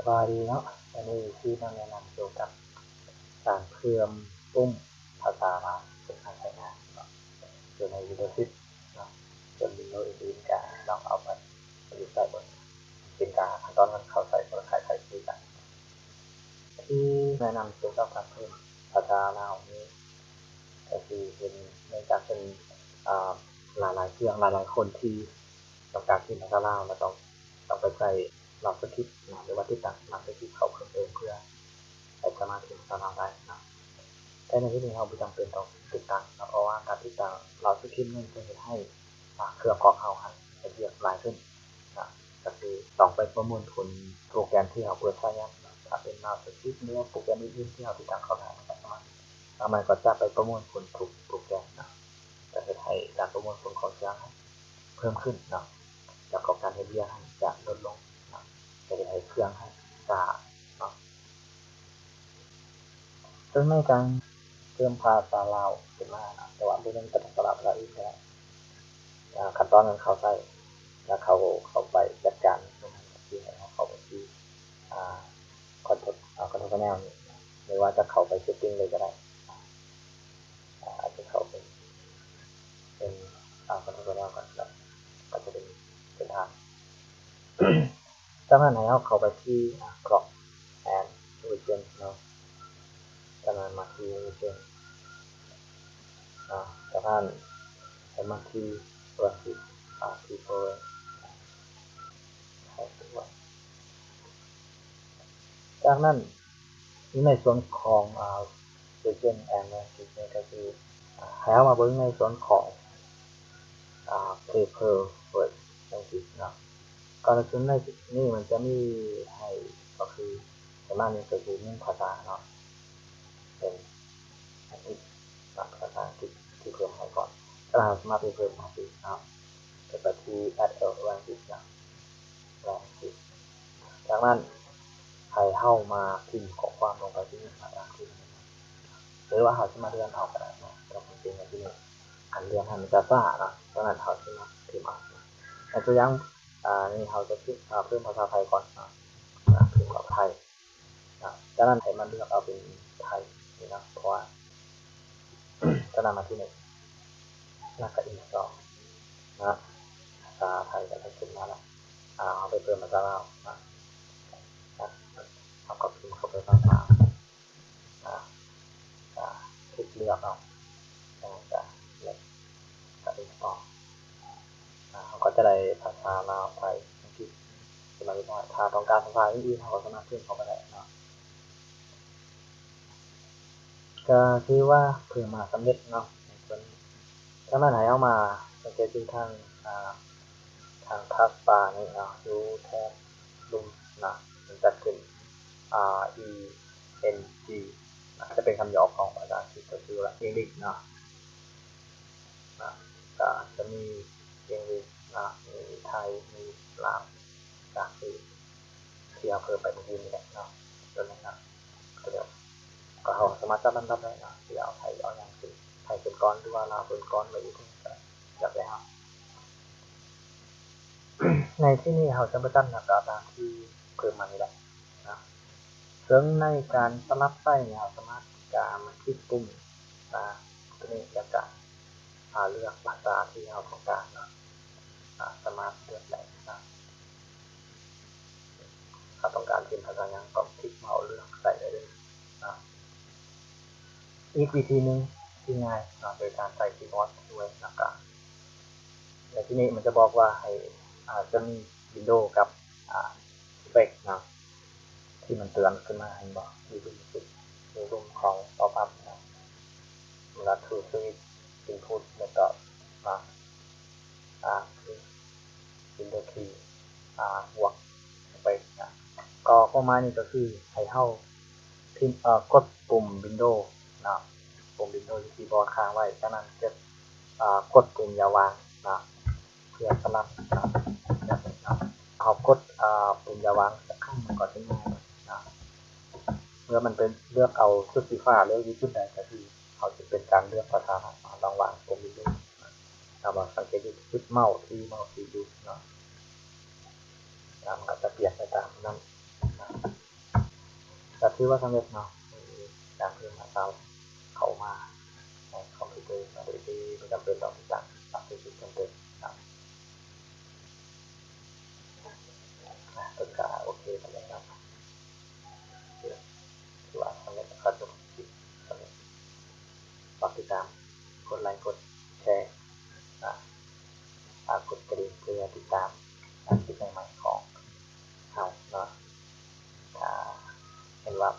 ສະບາຍດີເນາະ, ອັນນີ້ຊິມາແນະນຳກ່ຽວກັບການເພີ່ມປຸ່ມພາສາລາວເພື່ອການໃຊ້ງານເນາະ ຢູ່ໃນ Windows ສິບເນາະ, ສ່ວນ Windows ອື່ນໆ ກໍລອງເອົາໄປປະຍຸກໃຊ້ເບິ່ງ. ເປັນການຂັ້ນຕອນການເຂົ້າໃຊ້ ກໍຄ້າຍໆຄືກັນ. ທີ່ແນະນຳກ່ຽວກັບການເພີ່ມພາສາລາວນີ້ ກໍຄືເຫັນເນື່ອງຈາກເປັນ ອາ ຫຼາຍໆເຄື່ອງ ຫຼາຍໆຄົນທີ່ຕ້ອງການເວົ້າພາສາລາວ ແລ້ວຕ້ອງ ຕ້ອງໄປໃຊ້ JavaScript ນະ ຫຼືວ່າຕິດຕັ້ງ JavaScript ເຂົ້າເພີ່ມເຕີມ ເພື່ອໃຫ້ສາມາດເວົ້າພາສາລາວໄດ້ເນາະ. ແຕ່ໃນທີ່ນີ້ເຮົາບໍ່ຈຳເປັນຕ້ອງຕິດຕັ້ງເນາະ ເພາະວ່າການຕິດຕັ້ງ JavaScript ນັ້ນຈະເຮັດໃຫ້ ອາ ເຄື່ອງຂອງເຮົາຫັ້ນເຮັດວຽກຫຼາຍຂຶ້ນນະ, ກໍຄືຕ້ອງໄປປະມວນຜົນໂປຣແກຣມທີ່ເຮົາເປີດໃຊ້ນັ້ນເນາະ. ຖ້າເປັນ JavaScript ຫຼືວ່າໂປຣແກຣມອື່ນໆທີ່ເຮົາຕິດຕັ້ງເຂົ້າໄດ້ ມັນກໍສາມາດ ແລ້ວມັນກໍຈະໄປປະມວນຜົນທຸກໂປຣແກຣມເນາະ, ຈະເຮັດໃຫ້ການປະມວນຜົນຂອງເຄື່ອງເພີ່ມຂຶ້ນເນາະ, ແລ້ວກໍການເຮັດວຽກຫັ້ນຈະລົດລົງເນາະ, ຈະເຮັດໃຫ້ເຄື່ອງຫັ້ນຊ້າເນາະ. ເຊິ່ງໃນການເພີ່ມພາສາລາວຂຶ້ນມາເນາະ, ແຕ່ວ່າບໍ່ແມ່ນພາສາລາວ ພາສາອື່ນກໍໄດ້, ອາ ຂັ້ນຕອນການເຂົ້າໃຊ້ ແລ້ວເຂົ້າ ເຂົ້າໄປຈັດການ ທີ່ໃຫ້ເຮົາເຂົ້າໄປທີ່ ອາ Control ອາ Control Panel ນີ້ ຫຼືວ່າຈະເຂົ້າໄປ Setting ເລີຍກໍໄດ້. ອາ ອາດຈະເຂົ້າເປັນ ເປັນ ອາ Control Panel ກ່ອນກໍໄດ້, ກໍຈະເປັນເສັ້ນທາງ. ຈາກນັ້ນໃຫ້ເຮົາເຂົ້າໄປທີ່ ອາ Clock and Region ເນາະ, ຈາກນັ້ນມາທີ່ Region ເນາະ, ຈາກນັ້ນໃຫ້ມາທີ່ Language ອາ Preference. ຈາກນັ້ນຢູ່ໃນສ່ວນຂອງ ອາ Region and Language ນີ້ກໍຄື ອາ ໃຫ້ເຮົາມາເບິ່ງໃນສ່ວນຂອງ ອາ Preferred Language ເນາະ. ກໍໃນສ່ວນໃນນີ້ມັນຈະມີໃຫ້ ກໍຄືປະມານນີ້ ກໍຄືໜຶ່ງພາສາເນາະ, ເປັນອັງກິດເນາະ, ພາສາອັງກິດທີ່ເພີ່ມໃຫ້ກ່ອນ. ຖ້າເຮົາສາມາດໄປເພີ່ມອັງກິດເນາະ, ໄປທີ່ Add a Language ເນາະ. ລອງຊິ ຈາກນັ້ນໃຫ້ເຮົາມາພິມຂໍ້ຄວາມລົງໄປທີ່ນີ້ ມາຕາມທີ່ນີ້ ຫຼືວ່າເຮົາຊິມາເລື່ອນເອົາກໍໄດ້ເນາະ, ແຕ່ຄວາມຈິງແລ້ວທີ່ນີ້ ການເລື່ອນຫັ້ນມັນຈະຊ້າເນາະ, ສະນັ້ນເຮົາຊິມາພິມເອົາ. ຍົກຕົວຢ່າງ ອາ ນີ້ເຮົາຈະພິມ ອາ ເພີ່ມພາສາໄທກ່ອນເນາະ, ພິມເອົາໄທ ນະ, ຈາກນັ້ນໃຫ້ມາເລືອກເອົາເປັນໄທນີ້ນະ, ເພາະວ່າ ຈາກນັ້ນມາທີ່ນີ້ ແລ້ວກໍ install ນະ, ພາສາໄທກໍໄດ້ຂຶ້ນມາແລ້ວ. ອາ ເຮົາໄປເພີ່ມພາສາລາວນະ, ເຮົາກໍພິມເຂົ້າໄປພາສາລາວນະ, ອາ ຄລິກເລືອກເອົາ, ຈາກນັ້ນກໍ next ກໍ install. ອາ ເຮົາກໍຈະໄດ້ພາສາລາວ ໄທ ອັງກິດຂຶ້ນມາຮຽບຮ້ອຍ. ຖ້າຕ້ອງການພາສາອື່ນໆ ເຮົາກໍສາມາດພິມເຂົ້າໄປໄດ້ເນາະ. ກໍຖືວ່າເພີ່ມມາສຳເລັດເນາະ. ຈາກນັ້ນໃຫ້ເຮົາມາສັງເກດຢູ່ທາງ ອາ ທາງ taskbar ນີ້ເນາະ, ຢູ່ແຖບລຸ່ມນະ, ມັນຈະຂຶ້ນ R E N G ນະ, ຈະເປັນຄຳຫຍອກຂອງພາສາອັງກິດ ກໍຄືວ່າ English ເນາະ. ນະ ກໍຈະມີ English ນະ, ມີໄທ ມີລາວ ຈາກທີ່ ທີ່ເຮົາເພີ່ມໄປມື້ກີ້ນີ້ແຫຼະເນາະ, ຕົວນັ້ນນະ. ກໍເຮົາສາມາດຈັດລຳດັບໄດ້ເນາະ, ຊິເອົາໄທ ເອົາຫຍັງຂຶ້ນ, ໄທຂຶ້ນກ່ອນ ຫຼືວ່າລາວຂຶ້ນກ່ອນ ຫຼືອີ່ຫຍັງກໍແລ້ວແຕ່ເຮົາ. ໃນທີ່ນີ້ເຮົາຈະບໍ່ຈັດ ແລ້ວກໍຕາມທີ່ເພີ່ມມານີ້ແຫຼະເນາະ. ເຊິ່ງໃນການສະຫຼັບໃຊ້ນີ້ ເຮົາສາມາດກາມາຄລິກປຸ່ມນະ ຕົວນີ້ ແລ້ວກະ ອາ ເລືອກພາສາທີ່ເຮົາຕ້ອງການເນາະ, ອາ ສາມາດເລືອກໄດ້ເນາະ. ເຮົາຕ້ອງການພິມພາສາຫຍັງກໍຄລິກເມົາເລືອກໃສ່ໄດ້ເລີຍເນາະ. ອີກວິທີໜຶ່ງທີ່ງ່າຍເນາະ ໂດຍການໃຊ້ຄີບອດດ້ວຍ ແລ້ວກະ ໃນທີ່ນີ້ມັນຈະບອກວ່າໃຫ້ ອາ ຈະມີ Windows ກັບ ອາ Flex ເນາະ ທີ່ມັນເຕືອນຂຶ້ນມາ ເຫັນບໍ່? ຢູ່ລຸ່ມສຸດ ຢູ່ລຸ່ມຂອງ pop up ເນາະ, ເວລາ to switch input method ເນາະ, ອາ ຄື Windows key ອາ ບວກ Flex ນະ. ກໍຄວາມໝາຍນີ້ກໍຄືໃຫ້ເຮົາພິມ ເອີ ກົດປຸ່ມ Windows ເນາະ, ປຸ່ມ Windows ຢູ່ຄີບອດຄ້າງໄວ້, ຈາກນັ້ນຈະ ອາ ກົດປຸ່ມຢາວາງເນາະ ເພື່ອສະຫຼັບເນາະ. ເຮົາກົດ ອາ ປຸ່ມຢາວາງສັກຄັ້ງມັນກໍຈະມີເນາະ, ເມື່ອມັນເປັນເລືອກເອົາຈຸດສີຟ້າ ເລືອກຢູ່ຈຸດໃດ ກໍຄືເຮົາຈະເປັນການເລືອກພາສາເນາະ, ລອງວາງປຸ່ມ Windows ເນາະ. ເຮົາມາສັງເກດຢູ່ຈຸດເມົາທີ່ເມົາທີ່ຢູ່ເນາະ, ແລ້ວມັນກໍຈະປ່ຽນໄປຕາມນັ້ນເນາະ. ຖືວ່າສຳເລັດເນາະ ການເພີ່ມອາກາດເຂົ້າມາໃນຄອມພິວເຕີເນາະ ໂດຍທີ່ບໍ່ຈຳເປັນຕ້ອງຕິດຕັ້ງອັບເດດເພີ່ມເຕີມເນາະ. ອ່າ ເພິ່ນກະໂອເຄສຳເລັດເນາະ ຖືວ່າສຳເລັດ ຂໍຈົບຄລິບສຳເລັດ. ຝາກຕິດຕາມ ກົດໄລ ກົດແຊ ອ່າ ຝາກກົດກະດິ່ງເພື່ອຕິດຕາມ ອ່າ ຄລິບໃໝ່ໆຂອງເຮົາເນາະ. ຖ້າເຫັນວ່າ